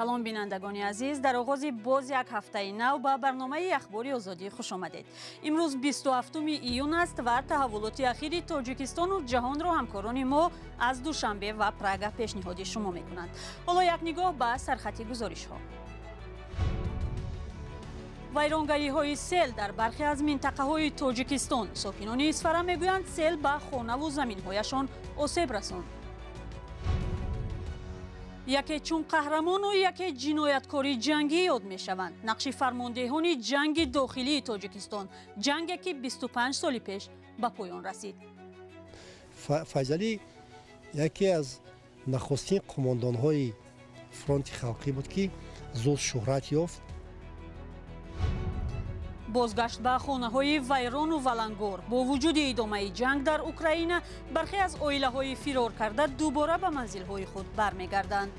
Салом бинандагони азиз, дар оғози боз як ҳафтаи нав ба барномаи Ахбори Озодӣ хуш омадед. Имрӯз 27 июн аст ва таҳаввулоти ахири Тоҷикистону ҷаҳонро ҳамкорони мо аз Душанбе ва Прага пешниҳоди шумо мекунанд. Ҳоло як нигоҳ ба сархати гузоришҳо. Вайронгариҳои сел дар бархе аз минтақаҳои Тоҷикистон. Сокинони Исфара мегӯянд, сел ба хонаву заминҳояшон осеб расонд. Яке чун қаҳрамону яке ҷинояткори ҷангӣ ёд мешаванд. Нақши фармондеҳони ҷанги дохилии Тоҷикистон, ҷанге ки 25 соли пеш ба поён расид. Файзалӣ яке аз нахустин қумондонҳои фронти халқӣ буд, ки зуд шӯҳрат ёфт. Бозгашт ба хонаҳои вайрону валангор. Бо вуҷуди идомаи ҷанг дар Украина, бархе аз оилаҳои фирор карда дубора ба манзилҳои худ бармегарданд.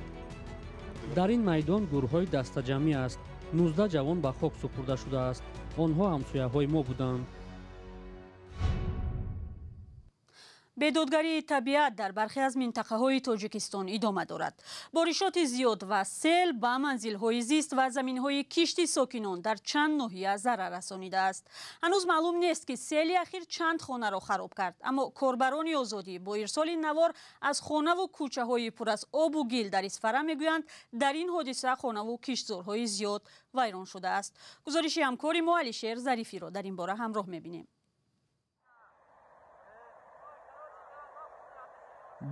Дар ин майдон гурӯҳҳои дастаҷамъӣ аст. 19 ҷавон ба хок супурда шудааст. Онҳо ҳамсояҳои мо буданд. Бедодгарии табиат дар бархе аз минтақаҳои Тоҷикистон идома дорад. Боришоти зиёд ва сел ба манзилҳои зист ва заминҳои кишти сокинон дар чанд ноҳия зарар расонидааст. Ҳанӯз маълум нест, ки сели ахир чанд хонаро хароб кард, аммо корбарони Озодӣ бо ирсоли навор аз хонаву кӯчаҳои пур аз обу гил дар Исфара мегӯянд, дар ин ҳодиса хонаву киштзорҳои зиёд вайрон шудааст. Гузориши ҳамкори мо Алишер Зарифиро дар ин бора ҳамроҳ мебинем.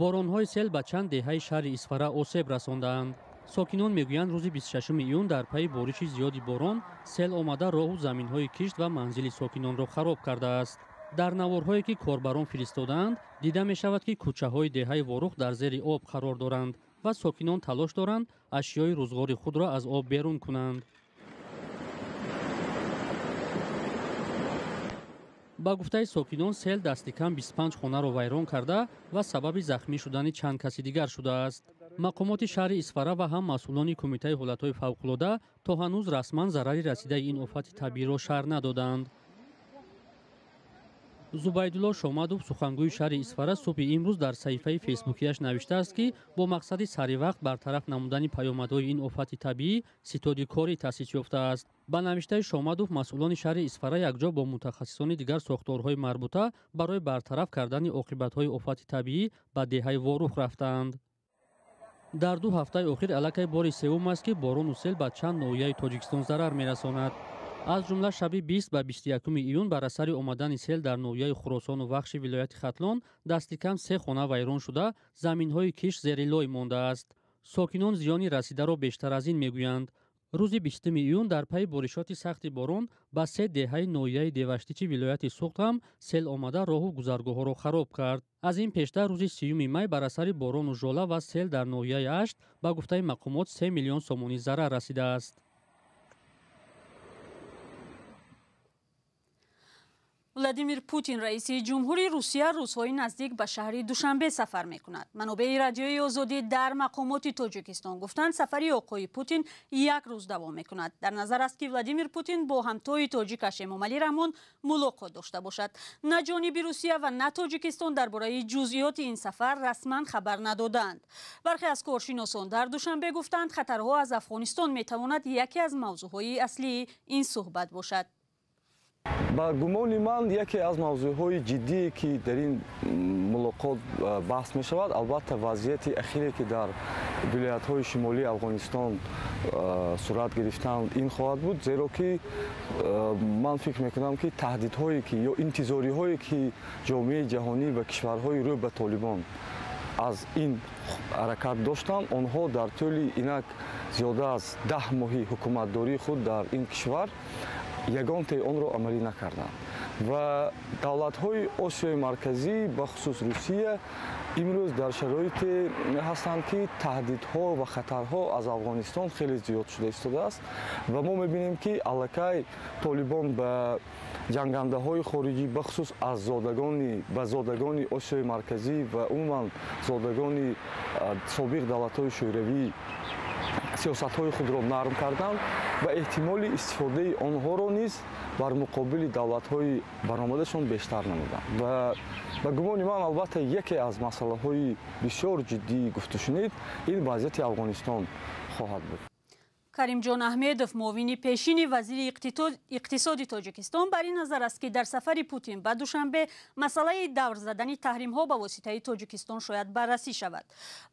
Боронҳои сел ба чанд деҳаи шаҳри Исфара осеб расондаанд. Сокинон мегӯянд, рӯзи 26 июн дар пайи бориши зиёди борон сел омада роҳу заминҳои кишт ва манзили сокинонро хароб кардааст. Дар наворҳое ки корбарон фиристодаанд, дида мешавад, ки кӯчаҳои деҳаи Ворух дар зери об қарор доранд ва сокинон талош доранд ашёи рӯзғори худро аз об берун кунанд. Ба гуфтаи сокинон, сел дасти кам 25 хонаро вайрон карда ва сабаби захмӣ шудани чанд каси дигар шудааст. Мақомоти шаҳри Исфара ва ҳам масъулони кумитаи ҳолатҳои фавқулода то ҳанӯз расман зарари расидаи ин офати табииро шарҳ надоданд. Зубайдулло Шомадов, сухангӯи шаҳри Исфара, субҳи имрӯз дар саҳифаи фейсбукияш навиштааст, ки бо мақсади саривақт бартараф намудани паёмадҳои ин офати табиӣ ситоди корӣ таъсис ёфтааст. Ба навиштаи Шомадов, масъулони шаҳри Исфара якҷо бо мутахассисони дигар сохторҳои марбута барои бартараф кардани оқибатҳои офати табиӣ ба деҳаи Ворух рафтаанд. Дар ду ҳафтаи охир аллакай бори севум аст, ки борону сел ба чанд ноҳияи Тоҷикистон зарар мерасонад. Аз ҷумла шаби 20 ба 21 июн бар асари омадани сел дар ноҳияи Хуросону Вахши вилояти Хатлон дасти кам се хона вайрон шуда, заминҳои кишт зери лой мондааст. Сокинон зиёни расидаро бештар аз ин мегӯянд. Рӯзи 20 июн дар пайи боришоти сахти борон ба се деҳаи ноҳияи Деваштичи вилояти Суғд ҳам сел омада роҳу гузаргоҳҳоро хароб кард. Аз ин пештар рӯзи 30 май бар асари борону жола ва сел дар ноҳияи Ашт ба гуфтаи мақомот 3 миллион сомонӣ зарар расидааст. Владимир Путин, раиси ҷумҳури Русия, рӯзҳои наздик ба шаҳри Душанбе сафар мекунад. Манобеи радиои Озодӣ дар мақомоти Тоҷикистон гуфтанд, сафари оқои Путин як рӯз давом мекунад. Дар назар аст, ки Владимир Путин бо ҳамтои тоҷикаш Эмомалӣ Раҳмон мулоқот дошта бошад. На ҷониби Русия ва на Тоҷикистон дар бораи ҷузъиёти ин сафар расман хабар надодаанд. Бархе аз коршиносон дар Душанбе гуфтанд, хатарҳо аз Афғонистон метавонад яке аз мавзӯъҳои аслии ин суҳбат бошад. Ба гумони ман, яке аз мавзӯъҳои ҷиддие, ки дар ин мулоқот баҳс мешавад, албатта вазъияти ахире, ки дар вилоятҳои шимолии Афғонистон сурат гирифтанд, ин хоҳад буд, зеро ки ман фикр мекунам, ки таҳдидҳое ки ё интизориҳое ки ҷомеаи ҷаҳонӣ ва кишварҳои рӯ ба Толибон аз ин ҳаракат доштанд, онҳо дар тӯли инак зиёда аз 10 моҳи ҳукуматдории худ дар ин кишвар ягонтаи онро амалӣ накарданд ва давлатҳои Осиёи Марказӣ, бахусус Русия, имрӯз дар шароите ҳастанд, ки таҳдидҳо ва хатарҳо аз Афғонистон хеле зиёд шуда истодааст ва мо мебинем, ки аллакай Толибон ба ҷангандаҳои хориҷӣ, бахусус аз зодагони ба зодагони Осиёи Марказӣ ва умуман зодагони собиқ давлатҳои шӯравӣ сиёсатҳои худро нарм карданд ва эҳтимоли истифодаи онҳоро низ бар муқобили давлатҳои баромадашон бештар намуданд. Ва ба гумони ман, албатта, яке аз масъалаҳои бисёр ҷиддии гуфтушунид ин вазъияти Афғонистон хоҳад буд. Каримҷон Аҳмедов, муовини пешини вазири иқтисоди Тоҷикистон, бар ин назар аст, ки дар сафари Путин ба Душанбе масъалаи давр задани таҳримҳо ба воситаи Тоҷикистон шояд баррасӣ шавад.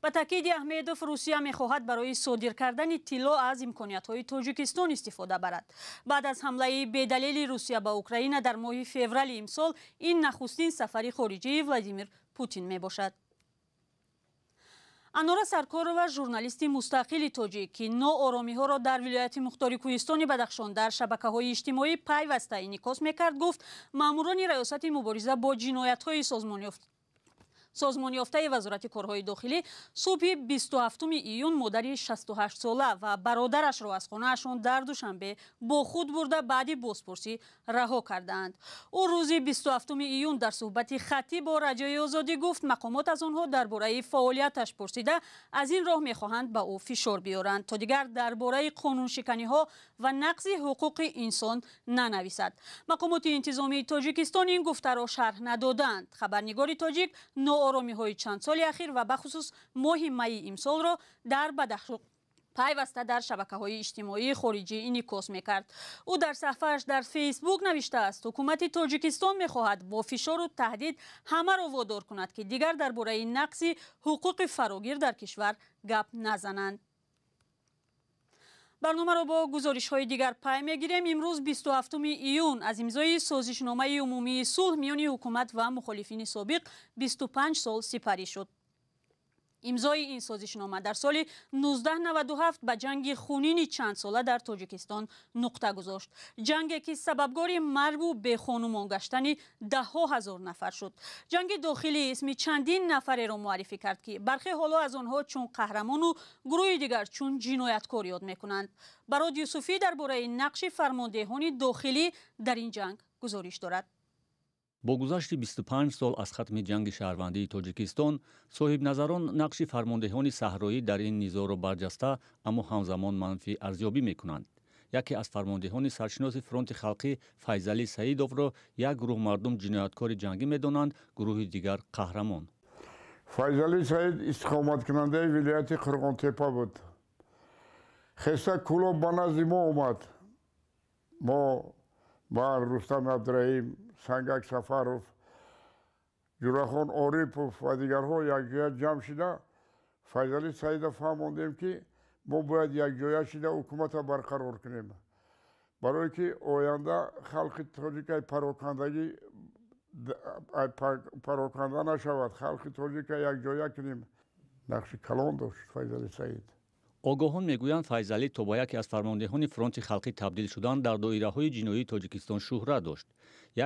Ба таъкиди Аҳмедов, Русия мехоҳад барои содир кардани тилло аз имкониятҳои Тоҷикистон истифода барад. Баъд аз ҳамлаи бедалели Русия ба Украина дар моҳи феврали имсол, ин нахустин сафари хориҷии Владимир Путин мебошад. Анора Саркорова, журналисти мустақили тоҷик, ки нооромиҳоро дар вилояти мухтори кӯҳистони Бадахшон дар шабакаҳои иҷтимоӣ пайваста инъикос мекард, гуфт, маъмурони Раёсати мубориза бо ҷиноятҳои созмонёфтаи Вазорати корҳои дохилӣ субҳи 27 июн модари 68-сола ва бародарашро аз хонаашон дар Душанбе бо худ бурда, баъди бозпурсӣ раҳо кардаанд. Ӯ рӯзи 27 июн дар суҳбати хаттӣ бо Радиои Озодӣ гуфт, мақомот аз онҳо дар бораи фаъолияташ пурсида, аз ин роҳ мехоҳанд ба ӯ фишор биёранд, то дигар дар бораи қонуншиканиҳо ва нақзи ҳуқуқи инсон нанависад. Мақомоти интизомии Тоҷикистон ин гуфтаро шарҳ надоданд. Хабарнигори тоҷик нооромиҳои чанд соли ахир ва бахусус моҳи майи имсолро дар Бадахшон пайваста дар шабакаҳои иҷтимоии хориҷӣ инъикос мекард. Ӯ дар саҳфааш дар Фейсбук навиштааст, ҳукумати Тоҷикистон мехоҳад бо фишору таҳдид ҳамаро водор кунад, ки дигар дар бораи нақзи ҳуқуқи фарогир дар кишвар гап назананд. Барномаро бо гузоришҳои дигар пай мегирем. Имрӯз, 27 июн, аз имзои созишномаи умумии сулҳ миёни ҳукумат ва мухолифини собиқ 25 сол сипарӣ шуд. Имзои ин созишнома дар соли 1997 ба ҷанги хунини чандсола дар Тоҷикистон нуқта гузошт. Ҷанге, ки сабабгори маргу бехонумон гаштани даҳҳо ҳазор нафар шуд. Ҷанги дохилӣ исми чандин нафареро муаррифӣ кард, ки бархе ҳоло аз онҳо чун қаҳрамону гурӯҳи дигар чун ҷинояткор ёд мекунанд. Барод Юсуфӣ дар бораи нақши фармондеҳони дохилӣ дар ин ҷанг гузориш дорад. Бо гузашти 25 сол аз хатми ҷанги шаҳрвандии Тоҷикистон, соҳибназарон нақши фармондеҳони саҳроӣ дар ин низоъро барҷаста, аммо ҳамзамон манфӣ арзёбӣ мекунанд. Яке аз фармондеҳони саршиноси фронти халқӣ, Файзалӣ Саидовро, як гурӯҳ мардум ҷинояткори ҷангӣ медонанд, гурӯҳи дигар қаҳрамон. Файзалӣ Саид истиқоматкунандаи вилояти Қурғонтепа буд. Хеста Кӯлоб ба назди мо омад. Мо, ман, Рустам Абдураҳим, Сангак Сафаров, Ҷурахон Орипов ва дигарҳо якҷоя ҷамъ шида, Файзалӣ Саидов фаҳмондем, ки мо бояд якҷоя шида ҳукуматро барқарор кунем, барое ки оянда халқи тоҷикай парокандагӣ пароканда нашавад, халқи тоҷика якҷоя кунем. Нақши калон дошт Файзалӣ Саид. Огоҳон мегӯянд, Файзалӣ то ба яке аз фармондеҳони фронти халқӣ табдил шудан дар доираҳои ҷиноии Тоҷикистон шӯҳрат дошт.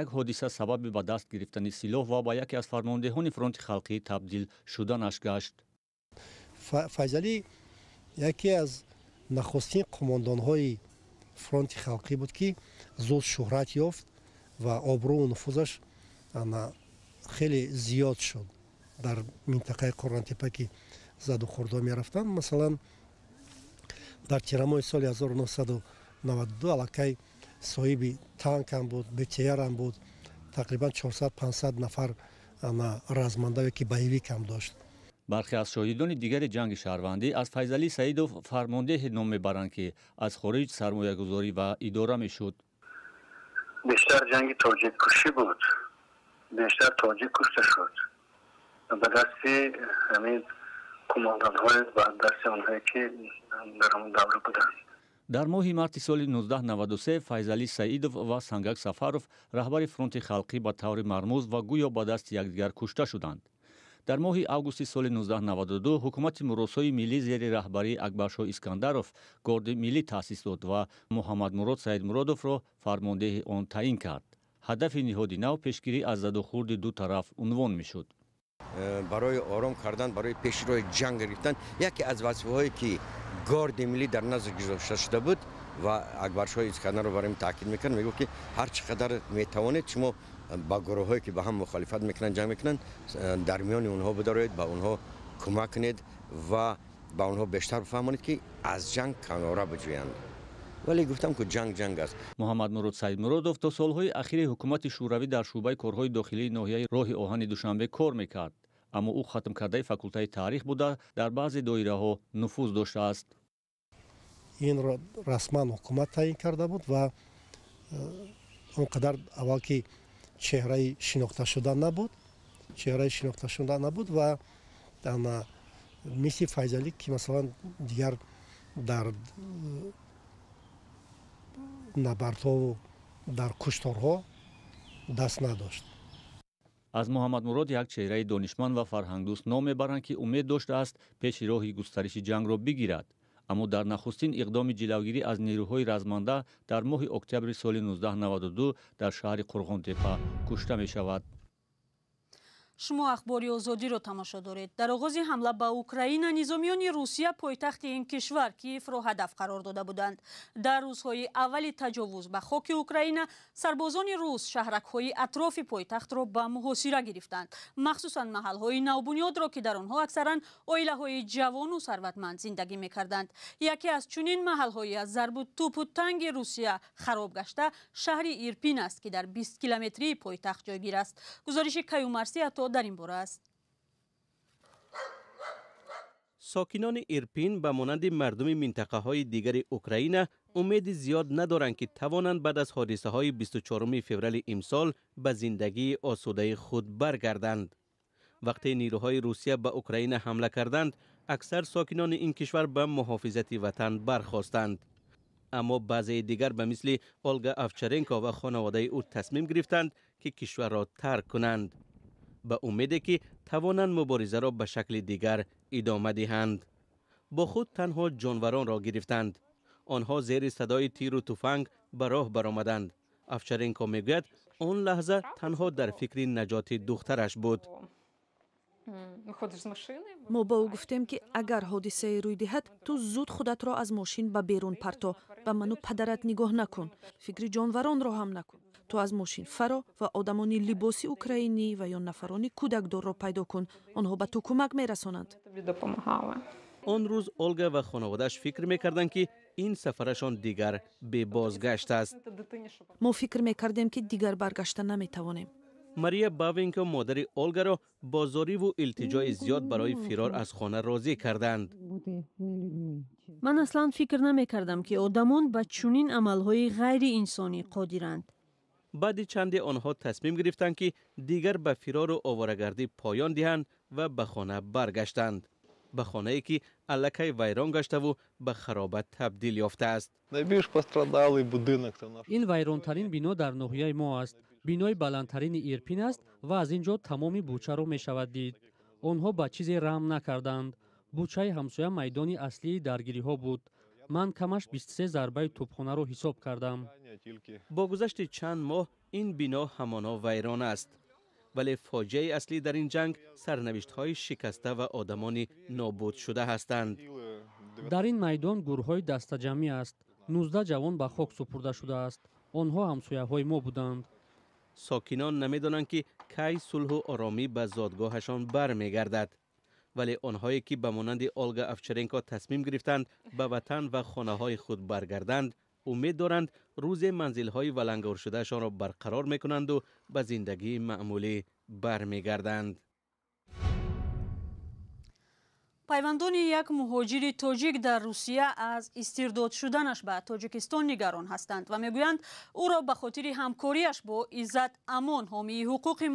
Як ҳодиса сабаби ба даст гирифтани силоҳ ва ба яке аз фармондеҳони фронти халқӣ табдил шуданаш гашт. Файзалӣ яке аз нахустин қумондонҳои фронти халқӣ буд, ки зуд шӯҳрат ёфт ва обрӯу нуфузаш хеле зиёд шуд дар минтақаи Қурғонтепа, ки заду хӯрдҳо мерафтанд. Масалан, дар тирамоҳи соли 1992 аллакай соҳиби танкам буд, БТРам буд, тақрибан 400-500 нафар размандаве ки боевикам дошт. Бархе аз шоҳидони дигари ҷанги шаҳрвандӣ аз Файзалӣ Саидов фармондеҳе ном мебаранд, ки аз хориҷ сармоягузорӣ ва идора мешуд. Бештар ҷанги тоҷиккушӣ буд, бештар тоҷик кушта шуд ба дасти ҳамин кумонданҳое, ба дасти онҳое, ки дар ҳамон давра буданд. Дар моҳи марти соли 1993 Файзалӣ Саидов ва Сангак Сафаров, раҳбари фронти халқӣ, ба таври мармуз ва гӯё ба дасти якдигар кушта шуданд. Дар моҳи августи соли 1992 ҳукумати муросои миллӣ зери раҳбарии Акбаршоҳ Искандаров Горди миллӣ таъсис дод ва Муҳаммадмурод Саидмуродовро фармондеҳи он таъин кард. Ҳадафи ниҳоди нав пешгирӣ аз задухӯрди ду тараф унвон мешуд. Барои ором кардан, барои пеши роҳи ҷанг гирифтан, яке аз вазифаҳое, ки Горди миллӣ дар назар гузошта шуда буд ва Акбаршоҳ Искандаров барои таъкид мекард, мегуфт, ки ҳар чӣ қадар метавонед, шумо ба гурӯҳҳое, ки ба ҳам мухолифат мекунанд, ҷанг мекунанд, дар миёни онҳо бидароед, ба онҳо кӯмак кунед ва ба онҳо бештар бифаҳмонед, ки аз ҷанг канора биҷӯянд. Вале гуфтам, ки ҷанг ҷанг аст. Муҳаммадмурод Саидмуродов то солҳои ахири ҳукумати Шӯравӣ дар шӯъбаи корҳои дохилии ноҳияи роҳи оҳани Душанбе кор мекард, аммо ӯ хатмкардаи факултаи таърих буда, дар баъзе доираҳо нуфуз доштааст. Инро расман ҳукумат таъин карда буд ва он қадар аввал ки чеҳраи шинохташуда набуд, чеҳраи шинохташуда набуд ва мисли Файзалӣ ки масалан дигар дар набардҳову дар кушторҳо даст надошт. Аз Муҳаммадмурод як чеҳраи донишманд ва фарҳангдӯст ном мебаранд, ки умед доштааст пеши роҳи густариши ҷангро бигирад. Аммо дар нахустин иқдоми ҷилавгирӣ аз нерӯҳои разманда дар моҳи октябри соли 1992 дар шаҳри Қурғонтепа кушта мешавад. Шумо Ахбори Озодиро тамошо доред. Дар оғози ҳамла ба Украина низомиёни Русия пойтахти ин кишвар Киевро ҳадаф қарор дода буданд. Дар рӯзҳои аввали таҷовуз ба хоки Украина сарбозони рус шаҳракҳои атрофи пойтахтро ба муҳосира гирифтанд, махсусан маҳалҳои навбунёдро, ки дар онҳо аксаран оилаҳои ҷавону сарватманд зиндагӣ мекарданд. Яке аз чунин маҳалҳои аз зарбу тӯпу танги Русия хароб гашта шаҳри Ирпин аст, ки дар 20 километрии пойтахт ҷойгир аст. Гузориши Каюмарси ато дар ин бора аст. Сокинони Ирпин ба монанди мардуми минтақаҳои дигари Украина умеди зиёд надоранд, ки тавонанд баъд аз ҳодисаҳои 24 феврали имсол ба зиндагии осудаи худ баргарданд. Вақте нерӯҳои Русия ба Украина ҳамла карданд, аксар сокинони ин кишвар ба муҳофизати ватан бархостанд. Аммо баъзеи дигар ба мисли Олга Овчаренко ва хонаводаи ӯ тасмим гирифтанд, ки кишварро тарк кунанд, ба умеде ки тавонанд муборизаро ба шакли дигар идома диҳанд. Бо худ танҳо ҷонваронро гирифтанд. Онҳо зери садои тиру туфанг ба роҳ баромаданд. Овчаренко мегӯяд, он лаҳза танҳо дар фикри наҷоти духтараш буд. Мо ба ӯ гуфтем, ки агар ҳодисае рӯй диҳад, ту зуд худатро аз мошин ба берун парто, ба ману падарат нигоҳ накун, фикри ҷонваронро ҳам накун. Ту аз мошин фаро ва одамони либоси украинӣ ва ё нафарони кӯдакдорро пайдо кун, онҳо ба ту кӯмак мерасонанд. Он рӯз Олга ва хонаводааш фикр мекарданд, ки ин сафарашон дигар бебозгашт аст. Мо фикр мекардем, ки дигар баргашта наметавонем. Мария Бавенко модари Олгаро бо зориву илтиҷои зиёд барои фирор аз хона розӣ карданд. Ман аслан фикр намекардам, ки одамон ба чунин амалҳои ғайриинсонӣ қодиранд. Баъди чанде онҳо тасмим гирифтанд, ки дигар ба фирору оворагардӣ поён диҳанд ва ба хона баргаштанд, ба хонае ки аллакай вайрон гаштаву ба хароба табдил ёфтааст. Ин вайронтарин бино дар ноҳияи мо аст. Бинои баландтарини Ирпин аст ва аз ин ҷо тамоми бучаро мешавад дид. Онҳо ба чизе раҳм накарданд. Бучаи ҳамсоя майдони аслии даргириҳо буд. Ман камаш 23 зарбаи тӯбхонаро ҳисоб кардам. Бо гузашти чанд моҳ ин бино ҳамоно вайрон аст, вале фоҷиаи аслӣ дар ин ҷанг сарнавиштҳои шикаста ва одамони нобудшуда ҳастанд. Дар ин майдон гурҳои дастаҷамъӣ аст. 19 ҷавон ба хок супурда шудааст. Онҳо ҳамсояҳои мо буданд. Сокинон намедонанд, ки кай сулҳу оромӣ ба зодгоҳашон бармегардад, вале онҳое ки ба монанди Олга Овчаренко тасмим гирифтанд ба ватан ва хонаҳои худ баргарданд, умед доранд рӯзе манзилҳои валангоршудаашонро барқарор мекунанду ба зиндагии маъмулӣ бармегарданд. Пайвандони як муҳоҷири тоҷик дар Русия аз истирдод шуданаш ба Тоҷикистон нигарон ҳастанд ва мегӯянд, ӯро ба хотири ҳамкориаш бо Иззат Амон, ҳомии ҳуқуқи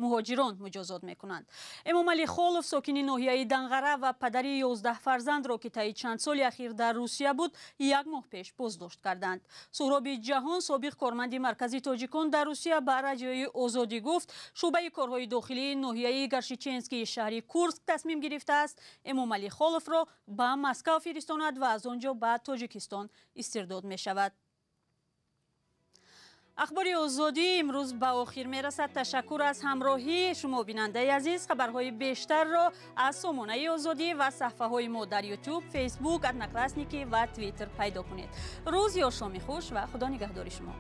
муҳоҷирон, муҷозот мекунанд. Эмомалӣ Холов, сокини ноҳияи Данғара ва падари 11 фарзандро, ки таи чанд соли ахир дар Русия буд, як моҳ пеш боздошт карданд. Суҳроби Ҷаҳон, собиқ корманди Маркази тоҷикон дар Русия, ба Радиои Озодӣ гуфт, шӯъбаи корҳои дохилии ноҳияи Гаршиченскии шаҳри Курск тасмим гирифтааст Эмомалӣ Холовро ба Москав фиристонад ва аз он ҷо ба Тоҷикистон истирдод мешавад. Ахбори Озодӣ имрӯз ба охир мерасад. Ташаккур аз ҳамроҳии шумо, бинандаи азиз. Хабарҳои бештарро аз сомонаи Озодӣ ва саҳфаҳои мо дар Ютуб, Фейсбук, Одноклассники ва Твиттер пайдо кунед. Рӯз ё шоми хуш ва Худо нигаҳдори шумо.